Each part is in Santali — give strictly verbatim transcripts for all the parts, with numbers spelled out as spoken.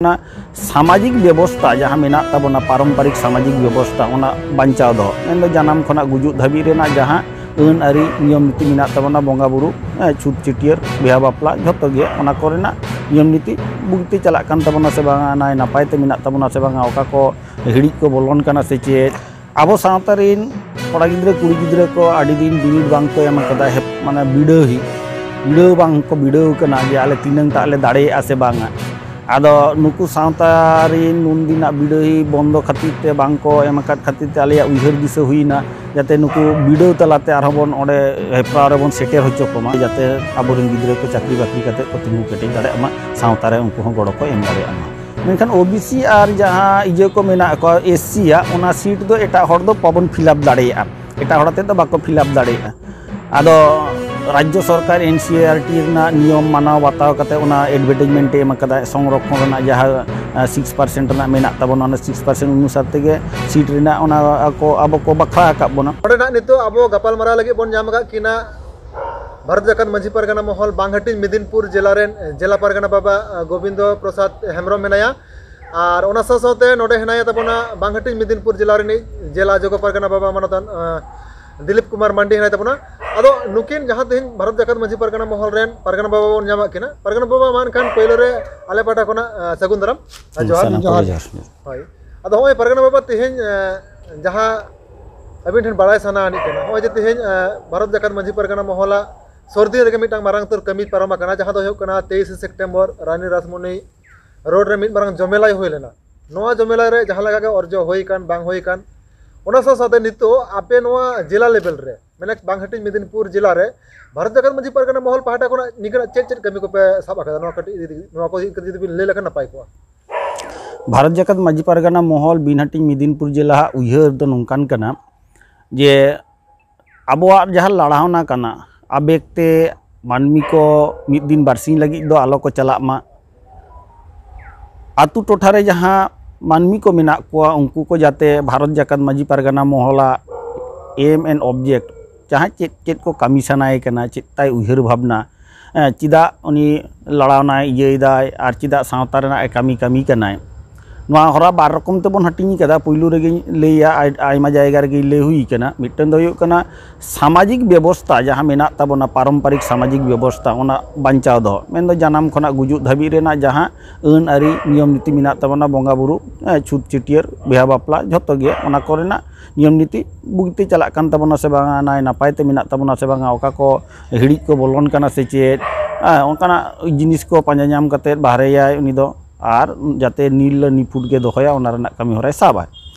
ᱚᱱᱟ ᱥᱟᱢᱟᱡᱤᱠ ᱵᱮᱵᱚᱥᱛᱟ ᱡᱟᱦᱟᱸ ᱢᱮᱱᱟᱜ ᱛᱟᱵᱚᱱᱟ, ᱯᱟᱨᱚᱢᱯᱟᱨᱤᱠ ᱥᱟᱢᱟᱡᱤᱠ ᱵᱮᱵᱚᱥᱛᱟ, ᱚᱱᱟ ᱵᱟᱧᱪᱟᱣ ᱫᱚᱦᱚ, ᱢᱮᱱᱫᱚ ᱡᱟᱱᱟᱢ ᱠᱷᱚᱱᱟᱜ ᱜᱩᱡᱩᱜ ᱫᱷᱟᱹᱵᱤᱡ ᱨᱮᱱᱟᱜ ᱡᱟᱦᱟᱸ ᱟᱹᱱ ᱟᱹᱨᱤ ᱱᱤᱭᱚᱢ ᱱᱤᱛᱤ ᱢᱮᱱᱟᱜ ᱛᱟᱵᱚᱱᱟ, ᱵᱚᱸᱜᱟ ᱵᱩᱨᱩ, ᱦᱮᱸ, ᱪᱷᱩᱛ ᱪᱷᱟᱹᱴᱭᱟᱹᱨ, ᱵᱤᱦᱟ ᱵᱟᱯᱞᱟ, ᱡᱷᱚᱛᱚ ᱜᱮ ᱚᱱᱟ ᱠᱚᱨᱮᱱᱟᱜ ᱱᱤᱭᱚᱢ ᱱᱤᱛᱤ ᱵᱩᱜᱤᱛᱮ ᱪᱟᱞᱟᱜ ᱠᱟᱱ ᱛᱟᱵᱚᱱᱟ ᱥᱮ ᱵᱟᱝᱟ, ᱱᱟᱭ ᱱᱟᱯᱟᱭ ᱛᱮ ᱢᱮᱱᱟᱜ ᱛᱟᱵᱚᱱᱟ ᱥᱮ ᱵᱟᱝᱟ, ᱚᱠᱟ ᱠᱚ ᱦᱤᱲᱤᱡ ᱠᱚ ᱵᱚᱞᱚᱱ ᱠᱟᱱᱟ ᱥᱮ ᱪᱮᱫ? ᱟᱵᱚ ᱥᱟᱶᱛᱟ ᱨᱮᱱ ᱠᱚᱲᱟ ᱜᱤᱫᱽᱨᱟᱹ ᱠᱩᱲᱤ ᱜᱤᱫᱽᱨᱟᱹ ᱠᱚ ᱟᱹᱰᱤ ᱫᱤᱱ ᱵᱤᱱᱤᱰ ᱵᱟᱝ ᱠᱚ ᱮᱢ ᱠᱟᱫᱟ, ᱦᱮᱯ-, ᱢᱟᱱᱮ ᱵᱤᱰᱟᱹᱣ ᱦᱩᱭᱩᱜ, ᱵᱤᱰᱟᱹᱣ ᱵᱟᱝ ᱠᱚ ᱵᱤᱰᱟᱹᱣ ᱠᱟᱱᱟ ᱡᱮ ᱟᱞᱮ ᱛᱤᱱᱟᱹᱝ ᱴᱟᱜ ᱞᱮ ᱫᱟᱲᱮᱭᱟᱜᱼᱟ ᱥᱮ ᱵᱟᱝᱟ᱾ ᱟᱫᱚ ᱱᱩᱠᱩ ᱥᱟᱶᱛᱟ ᱨᱮᱱ ᱱᱩᱱᱫᱤᱱᱟᱜ ᱵᱤᱰᱟᱹᱣᱤ ᱵᱚᱱᱫᱚ ᱠᱷᱟᱹᱛᱤᱨ ᱛᱮ, ᱵᱟᱝ ᱠᱚ ᱮᱢ ᱟᱠᱟᱫ ᱠᱷᱟᱹᱛᱤᱨ ᱛᱮ ᱟᱞᱮᱭᱟᱜ ᱩᱭᱦᱟᱹᱨ ᱫᱤᱥᱟᱹ ᱦᱩᱭᱱᱟ ᱡᱟᱛᱮ ᱱᱩᱠᱩ ᱵᱤᱰᱟᱹᱣ ᱛᱟᱞᱟᱛᱮ ᱟᱨᱦᱚᱸ ᱵᱚᱱ ᱚᱸᱰᱮ ᱦᱮᱯᱨᱟᱣ ᱨᱮᱵᱚᱱ ᱥᱮᱴᱮᱨ ᱦᱚᱪᱚ ᱠᱚᱢᱟ, ᱡᱟᱛᱮ ᱟᱵᱚᱨᱮᱱ ᱜᱤᱫᱽᱨᱟᱹ ᱠᱚ ᱪᱟᱹᱠᱨᱤ ᱵᱟᱹᱠᱨᱤ ᱠᱟᱛᱮ ᱠᱚ ᱛᱤᱸᱜᱩ ᱠᱮᱴᱮᱡ ᱫᱟᱲᱮᱭᱟᱜ ᱢᱟ, ᱥᱟᱶᱛᱟ ᱨᱮ ᱩᱱᱠᱩ ᱦᱚᱸ ᱜᱚᱲᱚ ᱠᱚ ᱮᱢ ᱫᱟᱲᱮᱭᱟᱜ ᱢᱟ᱾ ᱢᱮᱱᱠᱷᱟᱱ ᱳᱵᱤᱥᱤ ᱟᱨ ᱡᱟᱦᱟᱸ ᱤᱭᱟᱹ ᱠᱚ ᱢᱮᱱᱟᱜ ᱠᱚᱣᱟ, ᱮᱥᱥᱤ ᱟᱜ, ᱚᱱᱟ ᱥᱤᱴ ᱫᱚ ᱮᱴᱟᱜ ᱦᱚᱲ ᱫᱚ ᱵᱟᱵᱚᱱ ᱯᱷᱤᱞᱟᱯ ᱫᱟᱲᱮᱭᱟᱜᱼᱟ, ᱮᱴᱟᱜ ᱦᱚᱲ ᱟᱛᱮᱫ ᱫᱚ ᱵᱟᱠᱚ ᱯᱷᱤᱞᱟᱯ ᱫᱟᱲᱮᱭᱟᱜᱼᱟ᱾ ᱟᱫᱚ ᱨᱟᱡᱽᱡᱚ ᱥᱚᱨᱠᱟᱨ ᱮᱱᱥᱤᱤᱟᱨᱴᱤ ᱨᱮᱱᱟᱜ ᱱᱤᱭᱚᱢ ᱢᱟᱱᱟᱣ ᱵᱟᱛᱟᱣ ᱠᱟᱛᱮ ᱚᱱᱟ ᱮᱰᱵᱷᱟᱨᱴᱟᱭᱤᱡᱽᱢᱮᱱᱴ ᱮ ᱮᱢ ᱟᱠᱟᱫᱟ, ᱥᱚᱝᱨᱚᱠᱷᱚᱱ ᱨᱮᱱᱟᱜ ᱡᱟᱦᱟᱸ ᱥᱤᱠᱥ ᱯᱟᱨᱥᱮᱱᱴ ᱨᱮᱱᱟᱜ ᱢᱮᱱᱟᱜ ᱛᱟᱵᱚᱱᱟ, ᱚᱱᱟ ᱥᱤᱠᱥ ᱯᱟᱨᱥᱮᱱᱴ ᱚᱱᱩᱥᱟᱨ ᱛᱮᱜᱮ ᱥᱤᱴ ᱨᱮᱱᱟᱜ ᱚᱱᱟ ᱠᱚ ᱟᱵᱚ ᱠᱚ ᱵᱟᱠᱷᱨᱟ ᱟᱠᱟᱫ ᱵᱚᱱᱟ᱾ ᱱᱚᱰᱮᱱᱟᱜ ᱱᱤᱛᱚᱜ ᱟᱵᱚ ᱜᱟᱯᱟᱞᱢᱟᱨᱟᱣ ᱞᱟᱹᱜᱤᱫ ᱵᱚᱱ ᱧᱟᱢ ᱟᱠᱟᱫ ᱠᱤᱱᱟ ᱵᱷᱟᱨᱚᱛ ᱡᱟᱠᱟᱛ ᱢᱟᱹᱡᱷᱤ ᱯᱟᱨᱜᱟᱱᱟ ᱢᱚᱦᱚᱞ ᱵᱟᱝᱦᱟᱹᱴᱤᱧ ᱢᱮᱫᱤᱱᱯᱩᱨ ᱡᱮᱞᱟ ᱨᱮᱱ ᱡᱮᱞᱟ ᱯᱟᱨᱜᱟᱱᱟ ᱵᱟᱵᱟ ᱜᱳᱵᱤᱱᱫᱚ ᱯᱨᱚᱥᱟᱫᱽ ᱦᱮᱢᱵᱨᱚᱢ ᱢᱮᱱᱟᱭᱟ᱾ ᱟᱨ ᱚᱱᱟ ᱥᱟᱶ ᱥᱟᱶᱛᱮ ᱱᱚᱰᱮ ᱦᱮᱱᱟᱭᱟ ᱛᱟᱵᱚᱱᱟ ᱵᱟᱝᱦᱟᱹᱴᱤᱧ ᱢᱮᱫᱤᱱᱯᱩᱨ ᱡᱮᱞᱟ ᱨᱤᱱᱤᱡ ᱡᱮᱞᱟ ᱡᱚᱜᱚ ᱯᱟᱨᱜᱟᱱᱟ ᱵᱟᱵᱟ ᱢᱟᱱᱚᱛᱟᱱ, ᱟᱸ, ᱫᱤᱞᱤᱯ ᱠᱩᱢᱟᱨ ᱢᱟᱱᱰᱤ ᱦᱮᱱᱟᱭ ᱛᱟᱵᱚᱱᱟ᱾ ᱟᱫᱚ ᱱᱩᱠᱤᱱ ᱡᱟᱦᱟᱸ ᱛᱮᱦᱮᱧ ᱵᱷᱟᱨᱚᱛ ᱡᱟᱠᱟᱛ ᱢᱟᱹᱡᱷᱤ ᱯᱟᱨᱜᱟᱱᱟ ᱢᱚᱦᱚᱞ ᱨᱮᱱ ᱯᱟᱨᱜᱟᱱᱟ ᱵᱟᱵᱟ ᱵᱚᱱ ᱧᱟᱢᱟᱜ ᱠᱤᱱᱟ, ᱯᱟᱨᱜᱟᱱᱟ ᱵᱟᱵᱟ ᱢᱟ ᱮᱱᱠᱷᱟᱱ ᱯᱳᱭᱞᱳ ᱨᱮ ᱟᱞᱮ ᱯᱟᱦᱴᱟ ᱠᱷᱚᱱᱟᱜ, ᱟᱸ, ᱥᱟᱹᱜᱩᱱ ᱫᱟᱨᱟᱢ᱾ ᱦᱩᱸ, ᱡᱚᱦᱟᱨ᱾ ᱥᱟᱱᱟᱢ ᱠᱚᱜᱮ ᱡᱚᱦᱟᱨ᱾ ᱡᱚᱦᱟᱨ᱾ ᱦᱳᱭ᱾ ᱟᱫᱚ ᱦᱚᱸᱜᱼᱚᱭ ᱯᱟᱨᱜᱟᱱᱟ ᱵᱟᱵᱟ, ᱛᱮᱦᱮᱧ, ᱟᱸ, ᱡᱟᱦᱟᱸ ᱟᱹᱵᱤᱱ ᱴᱷᱮᱱ ᱵᱟᱲᱟᱭ ᱥᱟᱱᱟ ᱟᱹᱱᱤᱡ ᱠᱟᱱᱟ, ᱱᱚᱜᱼᱚᱭ ᱡᱮ ᱛᱮᱦᱮᱧ, ᱟᱸ, ᱵᱷᱟᱨᱚᱛ ᱡᱟᱠᱟᱛ ᱢᱟᱹᱡᱷᱤ ᱯᱟᱨᱜᱟᱱᱟ ᱢᱚᱦᱚᱞᱟᱜ ᱥᱚᱨᱫᱤ ᱨᱮᱜᱮ ᱢᱤᱫᱴᱟᱝ ᱢᱟᱨᱟᱝ ᱩᱛᱟᱹᱨ ᱠᱟᱹᱢᱤ ᱯᱟᱨᱚᱢ ᱟᱠᱟᱱᱟ, ᱡᱟᱦᱟᱸ ᱫᱚ ᱦᱩᱭᱩᱜ ᱠᱟᱱᱟ ᱛᱮᱭᱤᱥᱮ ᱥᱮᱯᱴᱮᱢᱵᱚᱨ ᱨᱟᱱᱤ ᱨᱟᱥᱢᱚᱱᱤ ᱨᱳᱰ ᱨᱮ ᱢᱤᱫ ᱢᱟᱨᱟᱝ ᱡᱚᱢᱮᱞᱟᱭ ᱦᱩᱭ ᱞᱮᱱᱟ᱾ ᱱᱚᱣᱟ ᱡᱚᱢᱮᱞᱟᱭ ᱨᱮ ᱡᱟᱦᱟᱸ ᱞᱮᱠᱟ ᱜᱮ ᱚᱨᱡᱚ ᱦᱩᱭ ᱟᱠᱟᱱ ᱵᱟᱝ ᱦᱩᱭ ᱟᱠᱟᱱ, ᱚᱱᱟ ᱥᱟᱶ ᱥᱟᱶᱛᱮ ᱱᱤᱛᱚᱜ ᱟᱯᱮ ᱱᱚᱣᱟ ᱡᱮᱞᱟ ᱞᱮᱵᱮᱞ ᱨᱮ, ᱢᱟᱱᱮ ᱵᱟᱝᱦᱟᱹᱴᱤᱧ ᱢᱮᱫᱤᱱᱯᱩᱨ ᱡᱮᱞᱟ ᱨᱮ ᱵᱷᱟᱨᱚᱛ ᱡᱟᱠᱟᱛ ᱢᱟᱹᱡᱷᱤ ᱯᱟᱨᱜᱟᱱᱟ ᱢᱚᱦᱚᱞ ᱯᱟᱦᱴᱟ ᱠᱷᱚᱱᱟᱜ ᱱᱤᱝᱠᱟᱹᱱᱟᱜ ᱪᱮᱫ ᱪᱮᱫ ᱠᱟᱹᱢᱤ ᱠᱚᱯᱮ ᱥᱟᱵ ᱟᱠᱟᱫᱟ? ᱱᱚᱣᱟ ᱠᱟᱹᱴᱤᱡ ᱤᱫᱤ, ᱱᱚᱣᱟ ᱠᱚ ᱤᱫᱤ ᱠᱟᱛᱮ ᱡᱩᱫᱤ ᱵᱤᱱ ᱞᱟᱹᱭ ᱞᱮᱠᱷᱟᱱ ᱱᱟᱯᱟᱭ ᱠᱚᱜᱼᱟ᱾ ᱵᱷᱟᱨᱚᱛ ᱡᱟᱠᱟᱛ ᱢᱟᱹᱡᱷᱤ ᱯᱟᱨᱜᱟᱱᱟ ᱢᱚᱦᱚᱞ ᱵᱤᱱᱦᱟᱹᱴᱤᱧ ᱢᱮᱫᱤᱱᱯᱩᱨ ᱡᱮᱞᱟᱣᱟᱜ ᱩᱭᱦᱟᱹᱨ ᱫᱚ ᱱᱚᱝᱠᱟᱱ ᱠᱟᱱᱟ ᱡᱮ ᱟᱵᱚᱣᱟᱜ ᱡᱟᱦᱟᱸ ᱞᱟᱲᱟᱣᱱᱟ ᱠᱟᱱᱟ, ᱟᱵᱮᱜᱽ ᱛᱮ ᱢᱟᱹᱱᱢᱤ ᱠᱚ ᱢᱤᱫ ᱫᱤᱱ ᱵᱟᱨᱥᱤᱧ ᱞᱟᱹᱜᱤᱫ ᱫᱚ ᱟᱞᱚ ᱠᱚ ᱪᱟᱞᱟᱜ ᱢᱟ᱾ ᱟᱛᱳ ᱴᱚᱴᱷᱟ ᱨᱮ ᱡᱟᱦᱟᱸ ᱢᱟᱹᱱᱢᱤ ᱠᱚ ᱢᱮᱱᱟᱜ ᱠᱚᱣᱟ, ᱩᱱᱠᱩ ᱠᱚ ᱡᱟᱛᱮ Bharat Jakat Majhi Pargana ᱢᱚᱦᱚᱞᱟᱜ aim and object, ᱡᱟᱦᱟᱸ ᱪᱮᱫ ᱪᱮᱫ ᱠᱚ ᱠᱟᱹᱢᱤ ᱥᱟᱱᱟᱭᱮ ᱠᱟᱱᱟ, ᱪᱮᱫ ᱛᱟᱭ ᱩᱭᱦᱟᱹᱨ ᱵᱷᱟᱵᱽᱱᱟ, ᱦᱮᱸ, ᱪᱮᱫᱟᱜ ᱩᱱᱤ ᱞᱟᱲᱟᱣᱱᱟᱭ, ᱤᱭᱟᱹᱭᱮᱫᱟᱭ, ᱟᱨ ᱪᱮᱫᱟᱜ ᱥᱟᱶᱛᱟ ᱨᱮᱱᱟᱜ ᱮ ᱠᱟᱹᱢᱤ, ᱠᱟᱹᱢᱤ ᱠᱟᱱᱟᱭ᱾ ᱱᱚᱣᱟ ᱦᱚᱨᱟ ᱵᱟᱨ ᱨᱚᱠᱚᱢ ᱛᱮᱵᱚᱱ ᱦᱟᱹᱴᱤᱧ ᱠᱟᱫᱟ᱾ ᱯᱩᱭᱞᱩ ᱨᱮᱜᱮᱧ ᱞᱟᱹᱭᱟ, ᱟᱭ-, ᱟᱭᱢᱟ ᱡᱟᱭᱜᱟ ᱨᱮᱜᱮ ᱞᱟᱹᱭ ᱦᱩᱭ ᱠᱟᱱᱟ᱾ ᱢᱤᱫᱴᱟᱝ ᱫᱚ ᱦᱩᱭᱩᱜ ᱠᱟᱱᱟ ᱥᱟᱢᱟᱡᱤᱠ ᱵᱮᱵᱚᱥᱛᱟ, ᱡᱟᱦᱟᱸ ᱢᱮᱱᱟᱜ ᱛᱟᱵᱚᱱᱟ, ᱯᱟᱨᱚᱢᱯᱟᱨᱤᱠ ᱥᱟᱢᱟᱡᱤᱠ ᱵᱮᱵᱚᱥᱛᱟ, ᱚᱱᱟ ᱵᱟᱧᱪᱟᱣ ᱫᱚᱦᱚ, ᱢᱮᱱᱫᱚ ᱡᱟᱱᱟᱢ ᱠᱷᱚᱱᱟᱜ ᱜᱩᱡᱩᱜ ᱫᱷᱟᱹᱵᱤᱡ ᱨᱮᱱᱟᱜ ᱡᱟᱦᱟᱸ ᱟᱹᱱ ᱟᱹᱨᱤ, ᱱᱤᱭᱚᱢ ᱱᱤᱛᱤ ᱢᱮᱱᱟᱜ ᱛᱟᱵᱚᱱᱟ, ᱵᱚᱸᱜᱟ ᱵᱩᱨᱩ, ᱮ, ᱪᱷᱩᱛ ᱪᱷᱟᱹᱴᱭᱟᱹᱨ, ᱵᱤᱦᱟ ᱵᱟᱯᱞᱟ, ᱡᱷᱚᱛᱚ ᱜᱮ ᱚᱱᱟ ᱠᱚᱨᱮᱱᱟᱜ ᱱᱤᱭᱚᱢ ᱱᱤᱛᱤ ᱵᱩᱜᱤᱛᱮ ᱪᱟᱞᱟᱜ ᱠᱟᱱ ᱛᱟᱵᱚᱱᱟ ᱥᱮ ᱵᱟᱝᱟ, ᱱᱟᱭ ᱱᱟᱯᱟᱭ ᱛᱮ ᱢᱮᱱᱟᱜ ᱛᱟᱵᱚᱱᱟ ᱥᱮ ᱵᱟᱝᱟ, ᱚᱠᱟ ᱠᱚ ᱦᱤᱲᱤᱡ ᱠᱚ ᱵᱚᱞᱚᱱ ᱠᱟᱱᱟ ᱥᱮ ᱪᱮᱫ, ᱦᱮᱸ, ᱚᱱᱠᱟᱱᱟᱜ ᱡᱤᱱᱤᱥ ᱠᱚ ᱯᱟᱸᱡᱟ ᱧᱟᱢ ᱠᱟᱛᱮᱫ ᱵᱟᱦᱨᱮᱭᱟᱭ ᱩᱱᱤ ᱫᱚ, ᱟᱨ ᱡᱟᱛᱮ ᱱᱤᱨᱞᱟᱹ ᱱᱤᱯᱷᱩᱴ ᱜᱮ ᱫᱚᱦᱚᱭᱟ, ᱚᱱᱟ ᱨᱮᱱᱟᱜ ᱠᱟᱹᱢᱤ ᱦᱚᱨᱟᱭ ᱥᱟᱵᱟᱭ᱾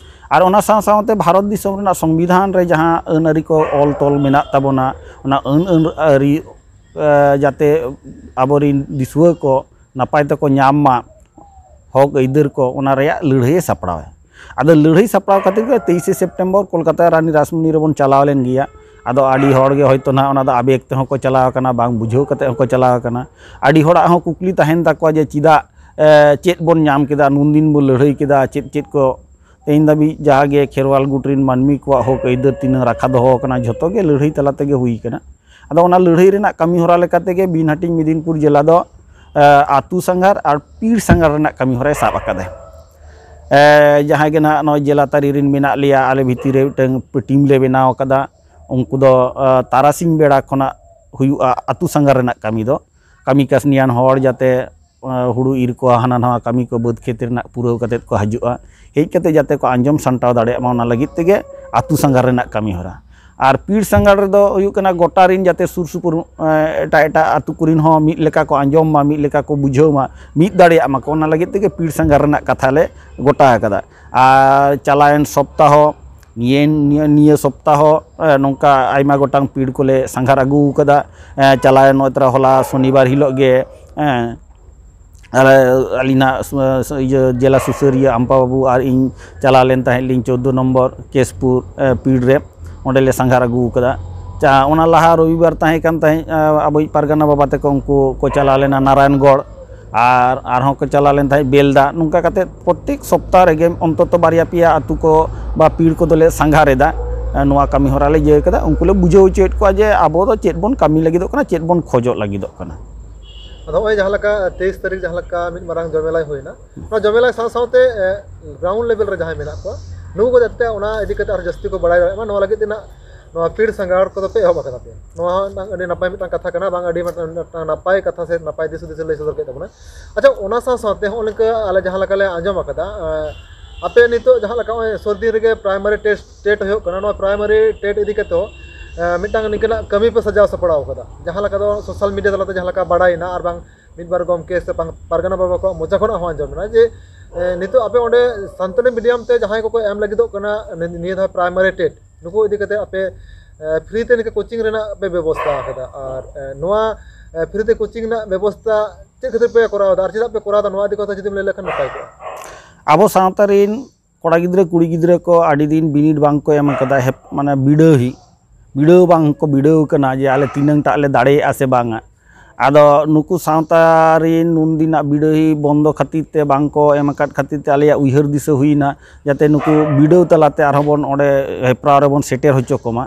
ᱟᱨ ᱚᱱᱟ ᱥᱟᱶ ᱥᱟᱶᱛᱮ ᱵᱷᱟᱨᱚᱛ ᱫᱤᱥᱚᱢ ᱨᱮᱱᱟᱜ ᱥᱚᱝᱵᱤᱫᱷᱟᱱ ᱨᱮ ᱡᱟᱦᱟᱸ ᱟᱹᱱ ᱟᱹᱨᱤ ᱠᱚ ᱚᱞ ᱛᱚᱞ ᱢᱮᱱᱟᱜ ᱛᱟᱵᱚᱱᱟ, ᱚᱱᱟ ᱟᱹᱱ, ᱟᱹᱱ ᱟᱹᱨᱤ, ᱮ, ᱡᱟᱛᱮ ᱟᱵᱚᱨᱤᱱ ᱫᱤᱥᱩᱣᱟᱹ ᱠᱚ ᱱᱟᱯᱟᱭ ᱛᱮᱠᱚ ᱧᱟᱢ ᱢᱟ, ᱦᱚᱠ ᱟᱹᱭᱫᱟᱹᱨ ᱠᱚ, ᱚᱱᱟ ᱨᱮᱭᱟᱜ ᱞᱟᱹᱲᱦᱟᱹᱭᱮ ᱥᱟᱯᱲᱟᱣᱟ᱾ ᱟᱫᱚ ᱞᱟᱹᱲᱦᱟᱹᱭ ᱥᱟᱯᱲᱟᱣ ᱠᱷᱟᱹᱛᱤᱨ ᱜᱮ ᱛᱮᱭᱤᱥᱮ ᱥᱮᱯᱴᱮᱢᱵᱚᱨ ᱠᱳᱞᱠᱟᱛᱟ ᱨᱟᱱᱤ ᱨᱟᱥᱢᱚᱱᱤ ᱨᱮᱵᱚᱱ ᱪᱟᱞᱟᱣ ᱞᱮᱱ ᱜᱮᱭᱟ᱾ ᱟᱫᱚ ᱟᱹᱰᱤ ᱦᱚᱲ ᱜᱮ ᱦᱚᱭᱛᱳ ᱱᱟᱦᱟᱜ ᱚᱱᱟ ᱫᱚ ᱟᱵᱮᱜᱽ ᱛᱮᱦᱚᱸ ᱠᱚ ᱪᱟᱞᱟᱣ ᱟᱠᱟᱱᱟ, ᱵᱟᱝ ᱵᱩᱡᱷᱟᱹᱣ ᱠᱟᱛᱮ ᱦᱚᱸᱠᱚ ᱪᱟᱞᱟᱣ ᱟᱠᱟᱱᱟ᱾ ᱟᱹᱰᱤ ᱦᱚᱲᱟᱜ ᱦᱚᱸ ᱠᱩᱠᱞᱤ ᱛᱟᱦᱮᱱ ᱛᱟᱠᱚᱣᱟ ᱡᱮ ᱪᱮᱫᱟᱜ, ᱮ, ᱪᱮᱫ ᱵᱚᱱ ᱧᱟᱢ ᱠᱮᱫᱟ, ᱱᱩᱱᱫᱤᱱ ᱵᱚᱱ ᱞᱟᱹᱲᱦᱟᱹᱭ ᱠᱮᱫᱟ, ᱪᱮᱫ ᱪᱮᱫ ᱠᱚ ᱛᱮᱦᱮᱧ ᱫᱷᱟᱹᱵᱤᱡ ᱡᱟᱦᱟᱸ ᱜᱮ ᱠᱷᱮᱨᱣᱟᱞ ᱜᱩᱴ ᱨᱮᱱ ᱢᱟᱹᱱᱢᱤ ᱠᱚᱣᱟᱜ ᱦᱚᱠ ᱟᱹᱭᱫᱟᱹᱨ ᱛᱤᱱᱟᱹᱜ ᱨᱟᱠᱷᱟ ᱫᱚᱦᱚ ᱟᱠᱟᱱᱟ, ᱡᱷᱚᱛᱚ ᱜᱮ ᱞᱟᱹᱲᱦᱟᱹᱭ ᱛᱟᱞᱟ ᱛᱮᱜᱮ ᱦᱩᱭ ᱟᱠᱟᱱᱟ᱾ ᱟᱫᱚ ᱚᱱᱟ ᱞᱟᱹᱲᱦᱟᱹᱭ ᱨᱮᱱᱟᱜ ᱠᱟᱹᱢᱤ ᱦᱚᱨᱟ ᱞᱮᱠᱟ ᱛᱮᱜᱮ ᱵᱤᱱ ᱦᱟᱹᱴᱤᱧ ᱢᱮᱫᱤᱱᱯᱩᱨ ᱡᱮᱞᱟ ᱫᱚ, ᱮ, ᱟᱹᱛᱩ ᱥᱟᱸᱜᱷᱟᱨ ᱟᱨ ᱯᱤᱲ ᱥᱟᱸᱜᱷᱟᱨ ᱨᱮᱱᱟᱜ ᱠᱟᱹᱢᱤ ᱦᱚᱨᱟᱭ ᱥᱟᱵ ᱟᱠᱟᱫᱟ᱾ ᱮ, ᱡᱟᱦᱟᱸᱭ ᱜᱮ ᱱᱟᱦᱟᱜ ᱱᱚᱜᱼᱚᱭ ᱡᱮᱞᱟ ᱛᱟᱹᱨᱤ ᱨᱮᱱ ᱢᱮᱱᱟᱜ ᱞᱮᱭᱟ, ᱟᱞᱮ ᱵᱷᱤᱛᱤᱨ ᱨᱮ ᱢᱤᱫᱴᱟᱝ ᱴᱤᱢ ᱞᱮ ᱵᱮᱱᱟᱣ ᱟᱠᱟᱫᱟ᱾ ᱩᱱᱠᱩ ᱫᱚ, ᱮ, ᱛᱟᱨᱟᱥᱤᱧ ᱵᱮᱲᱟ ᱠᱷᱚᱱᱟᱜ ᱦᱩᱭᱩᱜᱼᱟ ᱟᱹᱛᱩ ᱥᱟᱸᱜᱷᱟᱨ ᱨᱮᱱᱟᱜ ᱠᱟᱹᱢᱤ ᱫᱚ᱾ ᱠᱟᱹᱢᱤ ᱠᱟᱹᱥᱱᱤᱭᱟᱱ ᱦᱚᱲ ᱡᱟᱛᱮ, ᱮ, ᱦᱩᱲᱩ ᱤᱨ ᱠᱚ, ᱦᱟᱱᱟ ᱱᱟᱣᱟ ᱠᱟᱹᱢᱤ ᱠᱚ, ᱵᱟᱹᱫᱽ ᱠᱷᱮᱛ ᱨᱮᱱᱟᱜ ᱯᱩᱨᱟᱹᱣ ᱠᱟᱛᱮᱫ ᱠᱚ ᱦᱤᱡᱩᱜᱼᱟ, ᱦᱮᱡ ᱠᱟᱛᱮᱫ ᱡᱟᱛᱮ ᱠᱚ ᱟᱸᱡᱚᱢ ᱥᱟᱢᱴᱟᱣ ᱫᱟᱲᱮᱭᱟᱜ ᱢᱟ, ᱚᱱᱟ ᱞᱟᱹᱜᱤᱫ ᱛᱮᱜᱮ ᱟᱹᱛᱩ ᱥᱟᱸᱜᱷᱟᱨ ᱨᱮᱱᱟᱜ ᱠᱟᱹᱢᱤ ᱦᱚᱨᱟ᱾ ᱟᱨ ᱯᱤᱲ ᱥᱟᱸᱜᱷᱟᱨ ᱨᱮᱫᱚ ᱦᱩᱭᱩᱜ ᱠᱟᱱᱟ ᱜᱚᱴᱟ ᱨᱮᱱ ᱡᱟᱛᱮ ᱥᱩᱨ ᱥᱩᱯᱩᱨ, ᱮ, ᱮᱴᱟᱜ ᱮᱴᱟᱜ ᱟᱹᱛᱩ ᱠᱚᱨᱮᱱ ᱦᱚᱸ ᱢᱤᱫ ᱞᱮᱠᱟ ᱠᱚ ᱟᱸᱡᱚᱢ ᱢᱟ, ᱢᱤᱫ ᱞᱮᱠᱟ ᱠᱚ ᱵᱩᱡᱷᱟᱹᱣ ᱢᱟ, ᱢᱤᱫ ᱫᱟᱲᱮᱭᱟᱜ ᱢᱟᱠᱚ, ᱚᱱᱟ ᱞᱟᱹᱜᱤᱫ ᱛᱮᱜᱮ ᱯᱤᱲ ᱥᱟᱸᱜᱷᱟᱨ ᱨᱮᱱᱟᱜ ᱠᱟᱛᱷᱟ ᱞᱮ ᱜᱚᱴᱟ ᱟᱠᱟᱫᱟ᱾ ᱟᱨ ᱪᱟᱞᱟᱣᱮᱱ ᱥᱚᱯᱛᱟᱦᱚ, ᱱᱤᱭᱟᱹ, ᱱᱤᱭᱟᱹ, ᱱᱤᱭᱟᱹ ᱥᱚᱯᱛᱟᱦᱚ, ᱮ, ᱱᱚᱝᱠᱟ ᱟᱭᱢᱟ ᱜᱚᱴᱟᱝ ᱯᱤᱲ ᱠᱚᱞᱮ ᱥᱟᱸᱜᱷᱟᱨ ᱟᱹᱜᱩ ᱟᱠᱟᱫᱟ᱾ ᱮ, ᱪᱟᱞᱟᱣᱮᱱ ᱱᱚᱜᱼᱚᱭ ᱛᱚᱨᱟ ᱦᱚᱞᱟ ᱥᱚᱱᱤᱵᱟᱨ ᱦᱤᱞᱳᱜ ᱜᱮ, ᱮ, ᱟᱞᱮ, ᱟᱹᱞᱤᱧ ᱱᱟᱜ ᱥᱩ-, ᱥᱩ-, ᱤᱭᱟᱹ, ᱡᱮᱞᱟ ᱥᱩᱥᱟᱹᱨᱤᱭᱟᱹ ᱟᱢᱯᱟ ᱵᱟᱹᱵᱩ ᱟᱨ ᱤᱧ ᱪᱟᱞᱟᱣ ᱞᱮᱱ ᱛᱟᱦᱮᱸᱫ ᱞᱤᱧ ᱪᱳᱫᱽᱫᱳ ᱱᱚᱢᱵᱚᱨ ᱠᱮᱥᱯᱩᱨ, ᱮ, ᱯᱤᱲ ᱨᱮ᱾ ᱚᱸᱰᱮ ᱞᱮ ᱥᱟᱸᱜᱷᱟᱨ ᱟᱹᱜᱩ ᱟᱠᱟᱫᱟ᱾ ᱪᱟ-, ᱚᱱᱟ ᱞᱟᱦᱟ ᱨᱚᱵᱤᱵᱟᱨ ᱛᱟᱦᱮᱸ ᱠᱟᱱ ᱛᱟᱦᱮᱸᱫ, ᱟ, ᱟᱵᱚᱭᱤᱡ ᱯᱟᱨᱜᱟᱱᱟ ᱵᱟᱵᱟ ᱛᱟᱠᱚ, ᱩᱱᱠᱩ ᱠᱚ ᱪᱟᱞᱟᱣ ᱞᱮᱱᱟ ᱱᱟᱨᱟᱭᱚᱱᱜᱚᱲ, ᱟᱨ ᱟᱨᱦᱚᱸ ᱠᱚ ᱪᱟᱞᱟᱣ ᱞᱮᱱ ᱛᱟᱦᱮᱸᱫ ᱵᱮᱞᱫᱟ᱾ ᱱᱚᱝᱠᱟ ᱠᱟᱛᱮᱫ ᱯᱨᱚᱛᱛᱮᱠ ᱥᱚᱯᱛᱟᱦ ᱨᱮᱜᱮ ᱚᱱᱛᱚᱛᱚ ᱵᱟᱨᱭᱟ ᱯᱮᱭᱟ ᱟᱹᱛᱩ ᱠᱚ ᱵᱟ ᱯᱤᱲ ᱠᱚᱫᱚᱞᱮ ᱥᱟᱸᱜᱷᱟᱨ ᱮᱫᱟ᱾ ᱱᱚᱣᱟ ᱠᱟᱹᱢᱤ ᱦᱚᱨᱟ ᱞᱮ ᱤᱭᱟᱹ ᱠᱟᱫᱟ, ᱩᱱᱠᱩ ᱞᱮ ᱵᱩᱡᱷᱟᱹᱣ ᱦᱚᱪᱚᱭᱮᱫ ᱠᱚᱣᱟ ᱡᱮ ᱟᱵᱚ ᱫᱚ ᱪᱮᱫ ᱵᱚᱱ ᱠᱟᱹᱢᱤ ᱞᱟᱹᱜᱤᱫᱚᱜ ᱠᱟᱱᱟ, ᱪᱮᱫ ᱵᱚᱱ ᱠᱷᱚᱡᱚᱜ ᱞᱟᱹᱜᱤᱫᱚᱜ ᱠᱟᱱᱟ᱾ ᱟᱫᱚ ᱱᱚᱜᱼᱚᱭ ᱡᱟᱦᱟᱸ ᱞᱮᱠᱟ ᱛᱮᱭᱤᱥ ᱛᱟᱹᱨᱤᱠᱷ ᱡᱟᱦᱟᱸ ᱞᱮᱠᱟ ᱢᱤᱫ ᱢᱟᱨᱟᱝ ᱡᱚᱢᱮᱞᱟᱭ ᱦᱩᱭᱱᱟ, ᱱᱚᱣᱟ ᱡᱚᱢᱮᱞᱟᱭ ᱥᱟᱶ ᱥᱟᱶᱛᱮ ᱜᱨᱟᱣᱩᱱᱰ ᱞᱮᱵᱮᱞ ᱨᱮ ᱡᱟᱦᱟᱸᱭ ᱢᱮᱱᱟᱜ ᱠᱚᱣᱟ, ᱱᱩᱠᱩ ᱠᱚ ᱡᱟᱛᱮ ᱚᱱᱟ ᱤᱫᱤ ᱠᱟᱛᱮ ᱟᱨ ᱡᱟᱹᱥᱛᱤ ᱠᱚ ᱵᱟᱲᱟᱭ ᱫᱟᱲᱮᱭᱟᱜ ᱢᱟ, ᱱᱚᱣᱟ ᱞᱟᱹᱜᱤᱫ ᱛᱮ ᱱᱟᱜ ᱱᱚᱣᱟ ᱯᱤᱲ ᱥᱟᱸᱜᱟᱲ ᱠᱚᱫᱚ ᱯᱮ ᱮᱦᱚᱵ ᱟᱠᱟᱫᱟ ᱯᱮ᱾ ᱱᱚᱣᱟ ᱦᱚᱸ ᱢᱤᱫᱴᱟᱝ ᱟᱹᱰᱤ ᱱᱟᱯᱟᱭ ᱢᱤᱫᱴᱟᱝ ᱠᱟᱛᱷᱟ ᱠᱟᱱᱟ, ᱵᱟᱝ ᱟᱹᱰᱤ ᱢᱤᱫᱴᱟᱝ ᱱᱟᱯᱟᱭ ᱠᱟᱛᱷᱟ ᱥᱮ ᱱᱟᱯᱟᱭ ᱫᱤᱥ ᱦᱩᱫᱤᱥ ᱞᱟᱹᱭ ᱥᱚᱫᱚᱨ ᱠᱮᱫ ᱛᱟᱵᱚᱱᱟ᱾ ᱟᱪᱪᱷᱟ, ᱚᱱᱟ ᱥᱟᱶ ᱥᱟᱶᱛᱮ ᱦᱚᱸᱜᱼᱚᱭ ᱱᱤᱝᱠᱟᱹ ᱟᱞᱮ ᱡᱟᱦᱟᱸ ᱞᱮᱠᱟ ᱞᱮ ᱟᱸᱡᱚᱢ ᱟᱠᱟᱫᱟ, ᱟᱯᱮ ᱱᱤᱛᱚᱜ ᱡᱟᱦᱟᱸ ᱞᱮᱠᱟ ᱱᱚᱜᱼᱚᱭ ᱥᱩᱨ ᱫᱤᱱ ᱨᱮᱜᱮ ᱯᱨᱟᱭᱢᱟᱨᱤ ᱴᱮᱥᱴ ᱴᱮᱴ ᱦᱩᱭᱩᱜ ᱠᱟᱱᱟ, ᱱᱚᱣᱟ ᱯᱨᱟᱭᱢᱟᱨᱤ ᱴᱮᱴ ᱤᱫᱤ ᱠᱟᱛᱮ ᱦᱚᱸ ᱢᱤᱫᱴᱟᱝ ᱱᱤᱝᱠᱟᱹᱱᱟᱜ ᱠᱟᱹᱢᱤ ᱯᱮ ᱥᱟᱡᱟᱣ ᱥᱟᱯᱲᱟᱣ ᱠᱟᱫᱟ, ᱡᱟᱦᱟᱸ ᱞᱮᱠᱟ ᱫᱚ ᱥᱳᱥᱟᱞ ᱢᱤᱰᱤᱭᱟ ᱛᱟᱞᱟᱛᱮ ᱡᱟᱦᱟᱸ ᱞᱮᱠᱟ ᱵᱟᱲᱟᱭᱮᱱᱟ, ᱟᱨ ᱵᱟᱝ ᱢᱤᱫ ᱵᱟᱨ ᱜᱚᱢᱠᱮ ᱥᱮ ᱯᱟᱨᱜᱟᱱᱟ ᱵᱟᱵᱟ ᱠᱚᱣᱟᱜ ᱢᱚᱪᱟ ᱠᱷᱚᱱᱟᱜ ᱦᱚᱸ ᱟᱸᱡᱚᱢ ᱮᱱᱟ ᱡᱮ ᱱᱤᱛᱚᱜ ᱟᱯᱮ ᱚᱸᱰᱮ ᱥᱟᱱᱛᱟᱲᱤ ᱢᱤᱰᱤᱭᱟᱢ ᱛᱮ ᱡᱟᱦᱟᱸᱭ ᱠᱚᱠᱚ ᱮᱢ ᱞᱟᱹᱜᱤᱫᱚᱜ ᱠᱟᱱᱟ ᱱᱤᱭᱟᱹ ᱫᱷᱟᱣ ᱯᱨᱟᱭᱢᱟᱨᱤ ᱴᱮᱴ, ᱱᱩᱠᱩ ᱤᱫᱤ ᱠᱟᱛᱮ ᱟᱯᱮ ᱯᱷᱨᱤ ᱛᱮ ᱱᱤᱝᱠᱟᱹ ᱠᱳᱪᱤᱝ ᱨᱮᱱᱟᱜ ᱯᱮ ᱵᱮᱵᱚᱥᱛᱷᱟ ᱟᱠᱟᱫᱟ᱾ ᱟᱨ ᱱᱚᱣᱟ ᱯᱷᱨᱤ ᱛᱮ ᱠᱳᱪᱤᱝ ᱨᱮᱱᱟᱜ ᱵᱮᱵᱚᱥᱛᱷᱟ ᱪᱮᱫ ᱠᱷᱟᱹᱛᱤᱨ ᱯᱮ ᱠᱚᱨᱟᱣ ᱮᱫᱟ ᱟᱨ ᱪᱮᱫᱟᱜ ᱯᱮ ᱠᱚᱨᱟᱣ ᱮᱫᱟ, ᱱᱚᱣᱟ ᱤᱫᱤ ᱠᱟᱛᱮ ᱡᱩᱫᱤᱢ ᱞᱟᱹᱭ ᱞᱮᱠᱷᱟᱱ ᱱᱟᱯᱟᱭ ᱠᱚᱜᱼᱟ᱾ ᱟᱵᱚ ᱥᱟᱶᱛᱟ ᱨᱮᱱ ᱠᱚᱲᱟ ᱜᱤᱫᱽᱨᱟᱹ ᱠᱩᱲᱤ ᱜᱤᱫᱽᱨᱟᱹ ᱠᱚ ᱟᱹᱰᱤ ᱫᱤᱱ ᱵᱤᱱᱤᱰ ᱵᱟᱝ ᱠᱚ ᱮᱢ ᱟᱠᱟᱫᱟ, ᱢᱟᱱᱮ ᱵᱤᱰᱟᱹᱣ ᱦᱤ ᱵᱤᱰᱟᱹᱣ ᱵᱟᱝ ᱠᱚ ᱵᱤᱰᱟᱹᱣ ᱟᱠᱟᱱᱟ ᱡᱮ ᱟᱞᱮ ᱛᱤᱱᱟᱹᱝ ᱴᱟᱜ ᱞᱮ ᱫᱟᱲᱮᱭᱟᱜᱼᱟ ᱥᱮ ᱵᱟᱝᱟ᱾ ᱟᱫᱚ ᱱᱩᱠᱩ ᱥᱟᱶᱛᱟ ᱨᱮᱱ ᱱᱩᱱ ᱫᱤᱱᱟᱜ ᱵᱤᱰᱟᱹᱣ ᱦᱤ ᱵᱚᱱᱫᱚ ᱠᱷᱟᱹᱛᱤᱨ ᱛᱮ ᱵᱟᱝ ᱠᱚ ᱮᱢ ᱟᱠᱟᱫ ᱠᱷᱟᱹᱛᱤᱨ ᱛᱮ ᱟᱞᱮᱭᱟᱜ ᱩᱭᱦᱟᱹᱨ ᱫᱤᱥᱟᱹ ᱦᱩᱭᱱᱟ ᱡᱟᱛᱮ ᱱᱩᱠᱩ ᱵᱤᱰᱟᱹᱣ ᱛᱟᱞᱟᱛᱮ ᱟᱨᱦᱚᱸ ᱵᱚᱱ ᱚᱸᱰᱮ ᱦᱮᱯᱨᱟᱣ ᱨᱮᱵᱚᱱ ᱥᱮᱴᱮᱨ ᱦᱚᱪᱚ ᱠᱚᱢᱟ᱾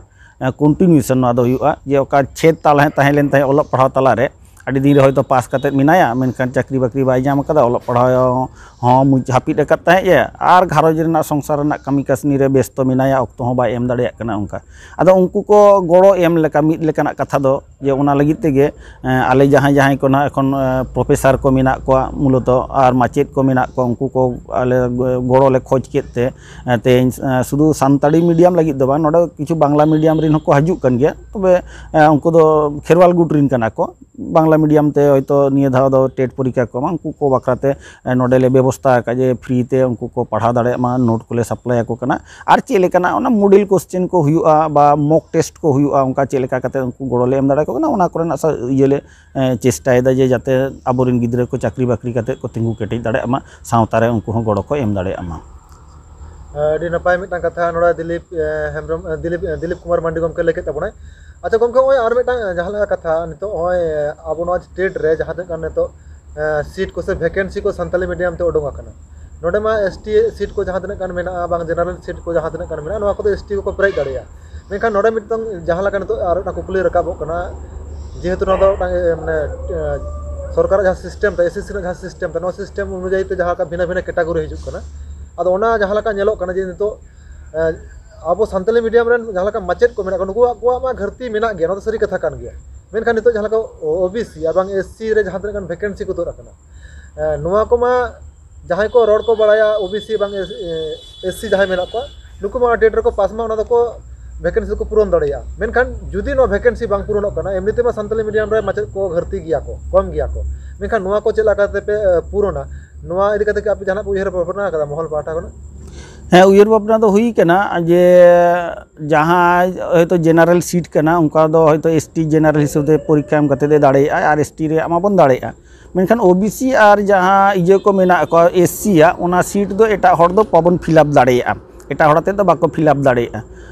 ᱠᱚᱱᱴᱤᱱᱤᱭᱩᱥᱚᱱ ᱱᱚᱣᱟ ᱫᱚ ᱦᱩᱭᱩᱜᱼᱟ, ᱡᱮ ᱚᱠᱟ ᱪᱷᱮᱫ ᱛᱟᱞᱦᱮ ᱛᱟᱦᱮᱸ ᱞᱮᱱ ᱛᱟᱦᱮᱸᱫ ᱚᱞᱚᱜ ᱯᱟᱲᱦᱟᱣ ᱛᱟᱞᱟᱨᱮ, ᱟᱹᱰᱤ ᱫᱤᱱ ᱨᱮ ᱦᱚᱭᱛᱳ ᱯᱟᱥ ᱠᱟᱛᱮᱫ ᱢᱮᱱᱟᱭᱟ, ᱢᱮᱱᱠᱷᱟᱱ ᱪᱟᱹᱠᱨᱤ ᱵᱟᱹᱠᱨᱤ ᱵᱟᱭ ᱧᱟᱢ ᱟᱠᱟᱫᱟ, ᱚᱞᱚᱜ ᱯᱟᱲᱦᱟᱣ ᱦᱚᱸ ᱢᱩᱪ- ᱦᱟᱹᱯᱤᱫ ᱟᱠᱟᱫ ᱛᱟᱦᱮᱸᱫ ᱮ, ᱟᱨ ᱜᱷᱟᱨᱚᱸᱡᱽ ᱨᱮᱱᱟᱜ ᱥᱚᱝᱥᱟᱨ ᱨᱮᱱᱟᱜ ᱠᱟᱹᱢᱤ ᱠᱟᱹᱥᱱᱤ ᱨᱮ ᱵᱮᱥᱛᱚ ᱢᱮᱱᱟᱭᱟ, ᱚᱠᱛᱚ ᱦᱚᱸ ᱵᱟᱭ ᱮᱢ ᱫᱟᱲᱮᱭᱟᱜ ᱠᱟᱱᱟ ᱚᱱᱠᱟ᱾ ᱟᱫᱚ ᱩᱱᱠᱩ ᱠᱚ ᱜᱚᱲᱚ ᱮᱢ ᱞᱮᱠᱟ ᱢᱤᱫ ᱞᱮᱠᱟᱱᱟᱜ ᱠᱟᱛᱷᱟ ᱫᱚ ᱡᱮ ᱚᱱᱟ ᱞᱟᱹᱜᱤᱫ ᱛᱮᱜᱮ ᱟᱞᱮ ᱡᱟᱦᱟᱸᱭ ᱡᱟᱦᱟᱸᱭ ᱠᱚ ᱱᱟᱜ ᱮᱠᱷᱚᱱ ᱯᱨᱚᱯᱷᱮᱥᱟᱨ ᱠᱚ ᱢᱮᱱᱟᱜ ᱠᱚᱣᱟ ᱢᱩᱞᱚᱛᱚ, ᱟᱨ ᱢᱟᱪᱮᱫ ᱠᱚ ᱢᱮᱱᱟᱜ ᱠᱚᱣᱟ, ᱩᱱᱠᱩ ᱠᱚ ᱟᱞᱮ ᱜᱚᱲᱚ ᱞᱮ ᱠᱷᱚᱡᱽ ᱠᱮᱫ ᱛᱮ ᱛᱮᱦᱮᱧ ᱥᱩᱫᱷᱩ ᱥᱟᱱᱛᱟᱲᱤ ᱢᱤᱰᱤᱭᱟᱢ ᱞᱟᱹᱜᱤᱫ ᱫᱚ ᱵᱟᱝ, ᱱᱚᱰᱮ ᱠᱤᱪᱷᱩ ᱵᱟᱝᱞᱟ ᱢᱤᱰᱤᱭᱟᱢ ᱨᱮᱱ ᱦᱚᱸᱠᱚ ᱦᱤᱡᱩᱜ ᱠᱟᱱ ᱜᱮᱭᱟ, ᱛᱚᱵᱮ ᱩᱱᱠᱩ ᱫᱚ ᱠᱷᱮᱨᱣᱟᱞ ᱜᱩᱴ ᱨᱮᱱ ᱠᱟᱱᱟ ᱠᱚ᱾ ᱵᱟᱝᱞᱟ ᱢᱤᱰᱤᱭᱟᱢ ᱛᱮ ᱦᱚᱭᱛᱳ ᱱᱤᱭᱟᱹ ᱫᱷᱟᱣ ᱫᱚ ᱴᱮᱴ ᱯᱚᱨᱤᱠᱠᱷᱟ ᱠᱚ ᱮᱢᱟ, ᱩᱱᱠᱩ ᱠᱚ ᱵᱟᱠᱷᱨᱟ ᱛᱮ ᱱᱚᱰᱮ ᱞᱮ ᱵᱮᱵᱚᱥᱛᱷᱟ ᱟᱠᱟᱫ ᱡᱮ ᱯᱷᱨᱤ ᱛᱮ ᱩᱱᱠᱩ ᱠᱚ ᱯᱟᱲᱦᱟᱣ ᱫᱟᱲᱮᱭᱟᱜ ᱢᱟ, ᱱᱳᱴ ᱠᱚᱞᱮ ᱥᱟᱯᱞᱟᱭ ᱟᱠᱚ ᱠᱟᱱᱟ᱾ ᱟᱨ ᱪᱮᱫ ᱞᱮᱠᱟᱱᱟᱜ ᱚᱱᱟ ᱢᱚᱰᱮᱞ ᱠᱚᱥᱪᱮᱱ ᱠᱚ ᱦᱩᱭᱩᱜᱼᱟ ᱵᱟ ᱢᱚᱠ ᱴᱮᱥᱴ ᱠᱚ ᱦᱩᱭᱩᱜᱼᱟ, ᱚᱱᱠᱟ ᱪᱮᱫ ᱞᱮᱠᱟ ᱠᱟᱛᱮ ᱩᱱᱠᱩ ᱜᱚᱲᱚ ᱞᱮ ᱮᱢ ᱫᱟᱲᱮ ᱟᱠᱚ ᱠᱟᱱᱟ, ᱚᱱᱟ ᱠᱚᱨᱮᱱᱟᱜ ᱥᱟ- ᱤᱭᱟᱹ ᱞᱮ ᱮ, ᱪᱮᱥᱴᱟᱭᱮᱫᱟ ᱡᱮ ᱡᱟᱛᱮ ᱟᱵᱚᱨᱮᱱ ᱜᱤᱫᱽᱨᱟᱹ ᱠᱚ ᱪᱟᱹᱠᱨᱤ ᱵᱟᱹᱠᱨᱤ ᱠᱟᱛᱮ ᱠᱚ ᱛᱤᱸᱜᱩ ᱠᱮᱴᱮᱡ ᱫᱟᱲᱮᱭᱟᱜ ᱢᱟ, ᱥᱟᱶᱛᱟ ᱨᱮ ᱩᱱᱠᱩ ᱦᱚᱸ ᱜᱚᱲᱚ ᱠᱚ ᱮᱢ ᱫᱟᱲᱮᱭᱟᱜ ᱢᱟ᱾ ᱟᱹᱰᱤ ᱱᱟᱯᱟᱭ ᱢᱤᱫᱴᱟᱝ ᱠᱟᱛᱷᱟ ᱱᱚᱰᱮ ᱫᱤᱞᱤᱯ ᱮ, ᱦᱮᱢᱵᱨᱚᱢ ᱮ, ᱫᱤᱞᱤᱯ ᱮ, ᱫᱤᱞᱤᱯ ᱠᱩᱢᱟᱨ ᱢᱟᱱᱰᱤ ᱜᱚᱢᱠᱮ ᱞᱟᱹᱭ ᱠᱮᱫ ᱛᱟᱵᱚᱱᱟᱭ᱾ ᱟᱪᱪᱷᱟ ᱜᱚᱢᱠᱮ, ᱱᱚᱜᱼᱚᱭ ᱟᱨ ᱢᱤᱫᱴᱟᱝ ᱮ, ᱡᱟᱦᱟᱸ ᱞᱮᱠᱟ ᱠᱟᱛᱷᱟ, ᱱᱤᱛᱚᱜ ᱱᱚᱜᱼᱚᱭ ᱮ, ᱟᱵᱚ ᱱᱚᱣᱟ ᱴᱮᱴ ᱨᱮ ᱡᱟᱦᱟᱸ ᱛᱤᱱᱟᱹᱜ ᱜᱟᱱ ᱱᱤᱛᱚᱜ ᱮ, ᱥᱤᱴ ᱠᱚ ᱥᱮ ᱵᱷᱮᱠᱮᱱᱥᱤ ᱠᱚ ᱥᱟᱱᱛᱟᱞᱤ ᱢᱤᱰᱤᱭᱟᱢ ᱛᱮ ᱩᱰᱩᱝ ᱟᱠᱟᱱᱟ, ᱱᱚᱰᱮ ᱢᱟ ᱮᱥ ᱴᱤ ᱥᱤᱴ ᱠᱚ ᱡᱟᱦᱟᱸ ᱛᱤᱱᱟᱹᱜ ᱜᱟᱱ ᱢᱮᱱᱟᱜᱼᱟ, ᱵᱟᱝ ᱡᱮᱱᱟᱨᱮᱞ ᱥᱤᱴ ᱠᱚ ᱡᱟᱦᱟᱸ ᱛᱤᱱᱟᱹᱜ ᱜᱟᱱ ᱢᱮᱱᱟᱜᱼᱟ, ᱱᱚᱣᱟ ᱠᱚᱫᱚ ᱮᱥ ᱴᱤ ᱠᱚᱠᱚ ᱯᱮᱨᱮᱡ ᱫᱟᱲᱮᱭᱟᱜᱼᱟ᱾ ᱢᱮᱱᱠᱷᱟᱱ ᱱᱚᱰᱮ ᱢᱤᱫᱴᱟᱝ ᱡᱟᱦᱟᱸ ᱞᱮᱠᱟ ᱱᱤᱛᱚᱜ ᱟᱨ ᱢᱤᱫᱴᱟᱝ ᱠᱩᱠᱞᱤ ᱨᱟᱠᱟᱵᱚᱜ ᱠᱟᱱᱟ, ᱡᱮᱦᱮᱛᱩ ᱱᱚᱣᱟ ᱫᱚ ᱢᱤᱫᱴᱟᱝ, ᱮ, ᱢᱟᱱᱮ, ᱮ, ᱥᱚᱨᱠᱟᱨᱟᱜ ᱡᱟᱦᱟᱸ ᱥᱤᱥᱴᱮᱢ ᱛᱟᱭ, ᱮᱥ ᱮᱥ ᱥᱤ ᱨᱮᱱᱟᱜ ᱡᱟᱦᱟᱸ ᱥᱤᱥᱴᱮᱢ ᱛᱟᱭ, ᱱᱚᱣᱟ ᱥᱤᱥᱴᱮᱢ ᱚᱱᱩᱡᱟᱭᱤ ᱛᱮ ᱡᱟᱦᱟᱸ ᱞᱮᱠᱟ ᱵᱷᱤᱱᱟᱹ ᱵᱷᱤᱱᱟᱹ ᱠᱮᱴᱟᱜᱚᱨᱤ ᱦᱤᱡᱩᱜ ᱠᱟᱱᱟ᱾ ᱟᱫᱚ ᱚᱱᱟ ᱡᱟᱦᱟᱸ ᱞᱮᱠᱟ ᱧᱮᱞᱚᱜ ᱠᱟᱱᱟ ᱡᱮ ᱱᱤᱛᱚᱜ, ᱮ, ᱟᱵᱚ ᱥᱟᱱᱛᱟᱞᱤ ᱢᱤᱰᱤᱭᱟᱢ ᱨᱮᱱ ᱡᱟᱦᱟᱸ ᱞᱮᱠᱟ ᱢᱟᱪᱮᱫ ᱠᱚ ᱢᱮᱱᱟᱜ ᱠᱚᱣᱟ, ᱱᱩᱠᱩᱣᱟᱜ, ᱠᱚᱣᱟᱜ ᱢᱟ ᱜᱷᱟᱹᱨᱛᱤ ᱢᱮᱱᱟᱜ ᱜᱮᱭᱟ, ᱱᱚᱣᱟ ᱫᱚ ᱥᱟᱹᱨᱤ ᱠᱟᱛᱷᱟ ᱠᱟᱱ ᱜᱮᱭᱟ᱾ ᱢᱮᱱᱠᱷᱟᱱ ᱱᱤᱛᱚᱜ ᱡᱟᱦᱟᱸ ᱞᱮᱠᱟ ᱳ ᱵᱤ ᱥᱤ ᱟᱨ ᱵᱟᱝ ᱮᱥ ᱥᱤ ᱨᱮ ᱡᱟᱦᱟᱸ ᱛᱤᱱᱟᱹᱜ ᱜᱟᱱ ᱵᱷᱮᱠᱮᱱᱥᱤ ᱠᱚ ᱛᱩᱫ ᱟᱠᱟᱱᱟ, ᱮ, ᱱᱚᱣᱟ ᱠᱚᱢᱟ ᱡᱟᱦᱟᱸᱭ ᱠᱚ ᱨᱚᱲ ᱠᱚ ᱵᱟᱲᱟᱭᱟ, ᱳ ᱵᱤ ᱥᱤ ᱵᱟᱝ ᱮᱥ-, ᱮ, ᱮᱥ ᱥᱤ ᱡᱟᱦᱟᱸᱭ ᱢᱮᱱᱟᱜ ᱠᱚᱣᱟ, ᱱᱩᱠᱩ ᱢᱟ ᱚᱱᱟ ᱴᱮᱴ ᱨᱮᱠᱚ ᱯᱟᱥ ᱢᱟ, ᱚᱱᱟ ᱫᱚᱠᱚ ᱵᱷᱮᱠᱮᱱᱥᱤ ᱫᱚᱠᱚ ᱯᱩᱨᱚᱱ ᱫᱟᱲᱮᱭᱟᱜᱼᱟ᱾ ᱢᱮᱱᱠᱷᱟᱱ ᱡᱩᱫᱤ ᱱᱚᱣᱟ ᱵᱷᱮᱠᱮᱱᱥᱤ ᱵᱟᱝ ᱯᱩᱨᱚᱱᱚᱜ ᱠᱟᱱᱟ, ᱮᱢᱱᱤ ᱛᱮᱢᱟ ᱥᱟᱱᱛᱟᱞᱤ ᱢᱤᱰᱤᱭᱟᱢ ᱨᱮ ᱢᱟᱪᱮᱫ ᱠᱚ ᱜᱷᱟᱹᱨᱛᱤ ᱜᱮᱭᱟ ᱠᱚ, ᱠᱚᱢ ᱜᱮᱭᱟ ᱠᱚ, ᱢᱮᱱᱠᱷᱟᱱ ᱱᱚᱣᱟ ᱠᱚ ᱪᱮᱫ ᱞᱮᱠᱟᱛᱮ ᱯᱮ, ᱮ, ᱯᱩᱨᱚᱱᱟ? ᱱᱚᱣᱟ ᱤᱫᱤ ᱠᱟᱛᱮ ᱠᱤ ᱟᱯᱮ ᱡᱟᱦᱟᱱᱟᱜ ᱯᱮ ᱩᱭᱦᱟᱹᱨ ᱵᱷᱟᱵᱽᱱᱟ ᱟᱠᱟᱫᱟ ᱢᱚᱦᱚᱞ ᱯᱟᱦᱴᱟ ᱠᱷᱚᱱᱟᱜ? ᱦᱮᱸ, ᱩᱭᱦᱟᱹᱨ ᱵᱷᱟᱵᱽᱱᱟ ᱫᱚ ᱦᱩᱭ ᱠᱟᱱᱟ ᱡᱮ ᱡᱟᱦᱟᱸᱭ ᱦᱚᱭᱛᱳ ᱡᱮᱱᱟᱨᱮᱞ ᱥᱤᱴ ᱠᱟᱱᱟ, ᱚᱱᱠᱟ ᱫᱚ ᱦᱚᱭᱛᱳ ᱮᱥ ᱴᱤ ᱡᱮᱱᱟᱨᱮᱞ ᱦᱤᱥᱟᱹᱵ ᱛᱮ ᱯᱚᱨᱤᱠᱠᱷᱟ ᱮᱢ ᱠᱟᱛᱮ ᱮ ᱫᱟᱲᱮᱭᱟᱜᱼᱟ, ᱟᱨ ᱮᱥ ᱴᱤ ᱨᱮᱭᱟᱜ ᱢᱟᱵᱚᱱ ᱫᱟᱲᱮᱭᱟᱜᱼᱟ᱾ ᱢᱮᱱᱠᱷᱟᱱ ᱳ ᱵᱤ ᱥᱤ ᱟᱨ ᱡᱟᱦᱟᱸ ᱤᱭᱟᱹ ᱠᱚ ᱢᱮᱱᱟᱜ ᱠᱚᱣᱟ, ᱮᱥ ᱥᱤ ᱟᱜ, ᱚᱱᱟ ᱥᱤᱴ ᱫᱚ ᱮᱴᱟᱜ ᱦᱚᱲ ᱫᱚ ᱵᱟᱵᱚᱱ ᱯᱷᱤᱞᱟᱯ ᱫᱟᱲᱮᱭᱟᱜᱼᱟ, ᱮᱴᱟᱜ ᱦᱚᱲ ᱟᱛᱮᱫ ᱫᱚ ᱵᱟᱠᱚ ᱯᱷᱤᱞᱟᱯ ᱫᱟᱲᱮᱭᱟᱜᱼᱟ᱾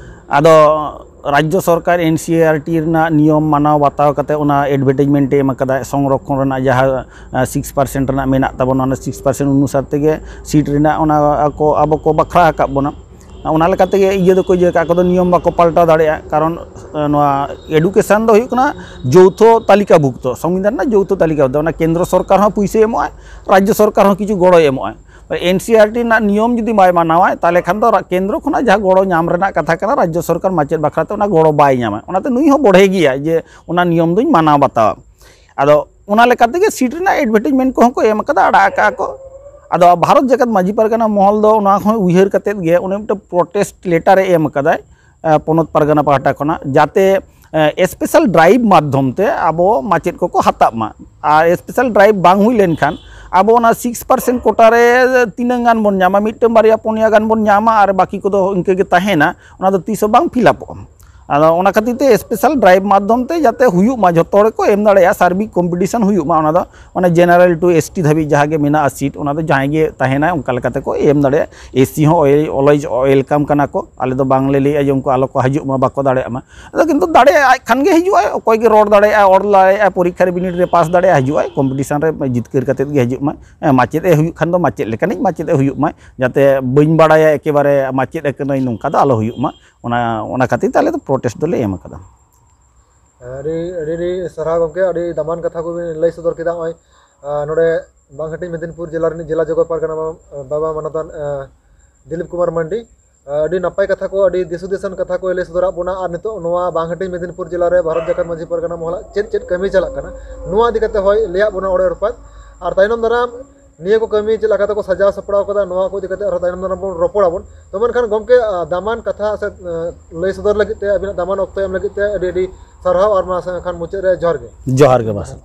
ᱟᱫᱚ ᱨᱟᱡᱽᱡᱚ ᱥᱚᱨᱠᱟᱨ ᱮᱱ ᱥᱤ ᱟᱨ ᱴᱤ ᱨᱮᱱᱟᱜ ᱱᱤᱭᱚᱢ ᱢᱟᱱᱟᱣ ᱵᱟᱛᱟᱣ ᱠᱟᱛᱮ ᱚᱱᱟ ᱮᱰᱵᱷᱟᱨᱴᱟᱭᱤᱡᱽᱢᱮᱱᱴ ᱮ ᱮᱢ ᱟᱠᱟᱫᱟ, ᱥᱚᱝᱨᱚᱠᱷᱚᱱ ᱨᱮᱱᱟᱜ ᱡᱟᱦᱟᱸ, ᱟ, ᱥᱤᱠᱥ ᱯᱟᱨᱥᱮᱱᱴ ᱨᱮᱱᱟᱜ ᱢᱮᱱᱟᱜ ᱛᱟᱵᱚᱱᱟ, ᱚᱱᱟ ᱥᱤᱠᱥ ᱯᱟᱨᱥᱮᱱᱴ ᱚᱱᱩᱥᱟᱨ ᱛᱮᱜᱮ ᱥᱤᱴ ᱨᱮᱱᱟᱜ ᱚᱱᱟ ᱟᱠᱚ, ᱟᱵᱚ ᱠᱚ ᱵᱟᱠᱷᱨᱟ ᱟᱠᱟᱫ ᱵᱚᱱᱟ᱾ ᱚᱱᱟ ᱞᱮᱠᱟ ᱛᱮᱜᱮ ᱤᱭᱟᱹ ᱫᱚᱠᱚ ᱤᱭᱟᱹ ᱠᱟᱜᱼᱟ, ᱟᱠᱚ ᱫᱚ ᱱᱤᱭᱚᱢ ᱵᱟᱠᱚ ᱯᱟᱞᱴᱟᱣ ᱫᱟᱲᱮᱭᱟᱜᱼᱟ᱾ ᱠᱟᱨᱚᱱ, ᱟ, ᱱᱚᱣᱟ ᱮᱰᱩᱠᱮᱥᱚᱱ ᱫᱚ ᱦᱩᱭᱩᱜ ᱠᱟᱱᱟ ᱡᱳᱣᱛᱷᱚ ᱛᱟᱹᱞᱤᱠᱟᱵᱷᱩᱠᱛᱚ, ᱥᱚᱝᱵᱤᱫᱷᱟᱱ ᱨᱮᱱᱟᱜ ᱡᱳᱣᱛᱷᱚ ᱛᱟᱹᱞᱤᱠᱟᱵᱷᱩᱠᱛᱚ, ᱚᱱᱟ ᱠᱮᱱᱫᱨᱚ ᱥᱚᱨᱠᱟᱨ ᱦᱚᱸ ᱯᱩᱭᱥᱟᱹᱭ ᱮᱢᱚᱜᱼᱟ, ᱨᱟᱡᱽᱡᱚ ᱥᱚᱨᱠᱟᱨ ᱦᱚᱸ ᱠᱤᱪᱷᱩ ᱜᱚᱲᱚᱭ ᱮᱢᱚᱜᱼᱟ᱾ ᱮᱱ ᱥᱤ ᱟᱨ ᱴᱤ ᱨᱮᱱᱟᱜ ᱱᱤᱭᱚᱢ ᱡᱩᱫᱤ ᱵᱟᱭ ᱢᱟᱱᱟᱣᱟᱭ, ᱛᱟᱦᱚᱞᱮ ᱠᱷᱟᱱ ᱫᱚ ᱨᱟ-, ᱠᱮᱱᱫᱨᱚ ᱠᱷᱚᱱᱟᱜ ᱡᱟᱦᱟᱸ ᱜᱚᱲᱚ ᱧᱟᱢ ᱨᱮᱱᱟᱜ ᱠᱟᱛᱷᱟ ᱠᱟᱱᱟ, ᱨᱟᱡᱽᱡᱚ ᱥᱚᱨᱠᱟᱨ ᱢᱟᱪᱮᱫ ᱵᱟᱠᱷᱨᱟ ᱛᱮ ᱚᱱᱟ ᱜᱚᱲᱚ ᱵᱟᱭ ᱧᱟᱢᱟ᱾ ᱚᱱᱟᱛᱮ ᱱᱩᱭ ᱦᱚᱸ ᱵᱚᱲᱦᱮ ᱜᱮᱭᱟᱭ ᱡᱮ ᱚᱱᱟ ᱱᱤᱭᱚᱢ ᱫᱚᱧ ᱢᱟᱱᱟᱣ ᱵᱟᱛᱟᱣᱟ᱾ ᱟᱫᱚ ᱚᱱᱟ ᱞᱮᱠᱟ ᱛᱮᱜᱮ ᱥᱤᱴ ᱨᱮᱱᱟᱜ ᱮᱰᱵᱷᱟᱨᱴᱟᱭᱤᱡᱽᱢᱮᱱᱴ ᱠᱚᱦᱚᱸ ᱠᱚ ᱮᱢ ᱟᱠᱟᱫᱟ, ᱟᱲᱟᱜ ᱟᱠᱟᱫᱼᱟ ᱠᱚ᱾ ᱟᱫᱚ ᱵᱷᱟᱨᱚᱛ ᱡᱟᱠᱟᱛ ᱢᱟᱹᱡᱷᱤ ᱯᱟᱨᱜᱟᱱᱟ ᱢᱚᱦᱚᱞ ᱫᱚ ᱚᱱᱟ ᱦᱚᱸ ᱩᱭᱦᱟᱹᱨ ᱠᱟᱛᱮᱫ ᱜᱮ ᱩᱱᱤ ᱢᱤᱫᱴᱮᱱ ᱯᱨᱚᱴᱮᱥᱴ ᱞᱮᱴᱟᱨ ᱮ ᱮᱢ ᱟᱠᱟᱫᱟᱭ, ᱮ, ᱯᱚᱱᱚᱛ ᱯᱟᱨᱜᱟᱱᱟ ᱯᱟᱦᱴᱟ ᱠᱷᱚᱱᱟᱜ, ᱡᱟᱛᱮ, ᱮ, ᱥᱯᱮᱥᱟᱞ ᱰᱨᱟᱭᱤᱵᱷ ᱢᱟᱫᱽᱫᱷᱚᱢ ᱛᱮ ᱟᱵᱚ ᱢᱟᱪᱮᱫ ᱠᱚᱠᱚ ᱦᱟᱛᱟᱜ ᱢᱟ᱾ ᱟᱨ ᱥᱯᱮᱥᱟᱞ ᱰᱨᱟᱭᱤᱵᱷ ᱵᱟᱝ ᱦᱩᱭ ᱞᱮᱱᱠᱷᱟᱱ ᱟᱵᱚ ᱚᱱᱟ ᱥᱤᱠᱥ ᱯᱟᱨᱥᱮᱱᱴ ᱠᱳᱴᱟ ᱨᱮ ᱛᱤᱱᱟᱹᱝ ᱜᱟᱱ ᱵᱚᱱ ᱧᱟᱢᱟ, ᱢᱤᱫᱴᱟᱝ ᱵᱟᱨᱭᱟ ᱯᱩᱱᱭᱟ ᱜᱟᱱ ᱵᱚᱱ ᱧᱟᱢᱟ, ᱟᱨ ᱵᱟᱹᱠᱤ ᱠᱚᱫᱚ ᱤᱱᱠᱟᱹ ᱜᱮ ᱛᱟᱦᱮᱱᱟ, ᱚᱱᱟ ᱫᱚ ᱛᱤᱥ ᱦᱚᱸ ᱵᱟᱝ ᱯᱷᱤᱞᱟᱯᱚᱜᱼᱟ᱾ ᱟᱫᱚ ᱚᱱᱟ ᱠᱷᱟᱹᱛᱤᱨ ᱛᱮ special drive ᱢᱟᱫᱽᱫᱷᱚᱢ ᱛᱮ ᱡᱟᱛᱮ ᱦᱩᱭᱩᱜ ᱢᱟ, ᱡᱷᱚᱛᱚ ᱦᱚᱲ ᱠᱚ ᱮᱢ ᱫᱟᱲᱮᱭᱟᱜᱼᱟ, ᱥᱟᱨᱵᱤᱠ competition ᱦᱩᱭᱩᱜ ᱢᱟ᱾ ᱚᱱᱟ ᱫᱚ ᱢᱟᱱᱮ general to S T ᱫᱷᱟᱹᱵᱤᱡ ᱡᱟᱦᱟᱸ ᱜᱮ ᱢᱮᱱᱟᱜᱼᱟ seat, ᱚᱱᱟ ᱫᱚ ᱡᱟᱦᱟᱸᱭ ᱜᱮ ᱛᱟᱦᱮᱱᱟᱭ ᱚᱱᱠᱟ ᱞᱮᱠᱟᱛᱮ ᱠᱚ ᱮᱢ ᱫᱟᱲᱮᱭᱟᱜᱼᱟ᱾ S C ᱦᱚᱸ always welcome ᱠᱟᱱᱟ ᱠᱚ, ᱟᱞᱮ ᱫᱚ ᱵᱟᱝᱞᱮ ᱞᱟᱹᱭᱮᱫᱼᱟ ᱡᱮ ᱩᱱᱠᱩ ᱟᱞᱚ ᱠᱚ ᱦᱤᱡᱩᱜ ᱢᱟ, ᱵᱟᱠᱚ ᱫᱟᱲᱮᱭᱟᱜ ᱢᱟ᱾ ᱟᱫᱚ ᱠᱤᱱᱛᱩ ᱫᱟᱲᱮᱭᱟᱜ ᱟᱡ ᱠᱷᱟᱱ ᱜᱮ ᱦᱤᱡᱩᱜᱼᱟᱭ, ᱚᱠᱚᱭ ᱜᱮ ᱨᱚᱲ ᱫᱟᱲᱮᱭᱟᱜᱼᱟᱭ, ᱚᱞ ᱫᱟᱲᱮᱭᱟᱜᱼᱟᱭ, ᱯᱚᱨᱤᱠᱠᱷᱟ ᱨᱮ ᱵᱤᱱᱤᱰ ᱨᱮ ᱯᱟᱥ ᱫᱟᱲᱮᱭᱟᱜᱼᱟᱭ, ᱦᱤᱡᱩᱜᱼᱟᱭ, competition ᱨᱮ ᱡᱤᱛᱠᱟᱹᱨ ᱠᱟᱛᱮᱫ ᱜᱮ ᱦᱤᱡᱩᱜ ᱢᱟᱭ᱾ ᱦᱮᱸ, ᱢᱟᱪᱮᱫ ᱮ ᱦᱩᱭᱩᱜ ᱠᱷᱟᱱ ᱫᱚ ᱢᱟᱪᱮᱫ ᱞᱮᱠᱟᱱᱤᱡ ᱢᱟᱪᱮᱫ ᱮ ᱦᱩᱭᱩᱜ ᱢᱟᱭ, ᱡᱟᱛᱮ ᱵᱟᱹᱧ ᱵᱟᱲᱟᱭᱟ ᱮᱠᱮᱵᱟᱨᱮ ᱢᱟᱪᱮᱫ ᱠᱟᱹᱱᱟᱹᱧ ᱱᱚᱝᱠᱟ ᱫᱚ ᱟᱞᱚ ᱦᱩᱭᱩᱜ ᱢᱟ᱾ ᱚᱱᱟ, ᱚᱱᱟ ᱠᱷᱟᱹᱛᱤᱨ ᱛᱮ ᱟᱞᱮ ᱫᱚ protest ᱫᱚᱞᱮ ᱮᱢ ᱟᱠᱟᱫᱟ᱾ ᱟᱹᱰᱤ ᱟᱹᱰᱤ ᱟᱹᱰᱤ ᱥᱟᱨᱦᱟᱣ ᱜᱚᱢᱠᱮ, ᱟᱹᱰᱤ ᱫᱟᱢᱟᱱ ᱠᱟᱛᱷᱟ ᱠᱚᱵᱤᱱ ᱞᱟᱹᱭ ᱥᱚᱫᱚᱨ ᱠᱮᱫᱟ᱾ ᱱᱚᱜᱼᱚᱭ ᱟᱨ ᱱᱚᱰᱮ ᱵᱟᱝᱦᱟᱹᱴᱤᱧ ᱢᱮᱫᱤᱱᱯᱩᱨ ᱡᱮᱞᱟ ᱨᱤᱱᱤᱡ ᱡᱮᱞᱟ ᱡᱚᱜᱚ ᱯᱟᱨᱜᱟᱱᱟ ᱵᱟᱵᱟ ᱢᱟᱱᱚᱛᱟᱱ ᱫᱤᱞᱤᱯ ᱠᱩᱢᱟᱨ ᱢᱟᱱᱰᱤ ᱟᱹᱰᱤ ᱱᱟᱯᱟᱭ ᱠᱟᱛᱷᱟ ᱠᱚ, ᱟᱹᱰᱤ ᱫᱤᱥ ᱦᱩᱫᱤᱥᱟᱱ ᱠᱟᱛᱷᱟ ᱠᱚᱭ ᱞᱟᱹᱭ ᱥᱚᱫᱚᱨᱟᱜ ᱵᱚᱱᱟ᱾ ᱟᱨ ᱱᱤᱛᱚᱜ ᱱᱚᱣᱟ ᱵᱟᱝᱦᱟᱹᱴᱤᱧ ᱢᱮᱫᱤᱱᱯᱩᱨ ᱡᱮᱞᱟ ᱨᱮ ᱵᱷᱟᱨᱚᱛ ᱡᱟᱠᱟᱛ ᱢᱟᱹᱡᱷᱤ ᱯᱟᱨᱜᱟᱱᱟ ᱢᱚᱦᱚᱞᱟᱜ ᱪᱮᱫ ᱪᱮᱫ ᱠᱟᱹᱢᱤ ᱪᱟᱞᱟᱜ ᱠᱟᱱᱟ, ᱱᱚᱣᱟ ᱤᱫᱤ ᱠᱟᱛᱮ ᱦᱚᱭ ᱞᱟᱹᱭᱟᱜ ᱵᱚᱱᱟ ᱚᱲᱮ ᱨᱚᱯᱟᱛ᱾ ᱟᱨ ᱛᱟᱭᱱᱚᱢ ᱫᱟᱨᱟᱢ ᱱᱤᱭᱟᱹ ᱠᱚ ᱠᱟᱹᱢᱤ ᱪᱮᱫ ᱞᱮᱠᱟ ᱠᱟᱛᱮ ᱠᱚ ᱥᱟᱡᱟᱣ ᱥᱟᱯᱲᱟᱣ ᱠᱟᱫᱟ, ᱱᱚᱣᱟ ᱠᱚ ᱤᱫᱤ ᱠᱟᱛᱮ ᱟᱨᱦᱚᱸ ᱛᱟᱭᱱᱚᱢ ᱫᱟᱨᱟᱢ ᱵᱚᱱ ᱨᱚᱯᱚᱲᱟᱵᱚᱱ᱾ ᱛᱚ ᱢᱮᱱᱠᱷᱟᱱ ᱜᱚᱢᱠᱮ, ᱫᱟᱢᱟᱱ ᱠᱟᱛᱷᱟ ᱥᱮ ᱞᱟᱹᱭ ᱥᱚᱫᱚᱨ ᱞᱟᱹᱜᱤᱫ ᱛᱮ, ᱟᱹᱵᱤᱱᱟᱜ ᱫᱟᱢᱟᱱ ᱚᱠᱛᱚ ᱮᱢ ᱞᱟᱹᱜᱤᱫ ᱛᱮ ᱟᱹᱰᱤ ᱟᱹᱰᱤ ᱥᱟᱨᱦᱟᱣ᱾ ᱟᱨ ᱢᱟ ᱥᱮ ᱠᱷᱟᱱ ᱢᱩᱪᱟᱹᱫ ᱨᱮ ᱡᱚᱦᱟᱨ ᱜᱮ᱾ ᱡᱚᱦᱟᱨ ᱜᱮ ᱢᱟᱥᱮ᱾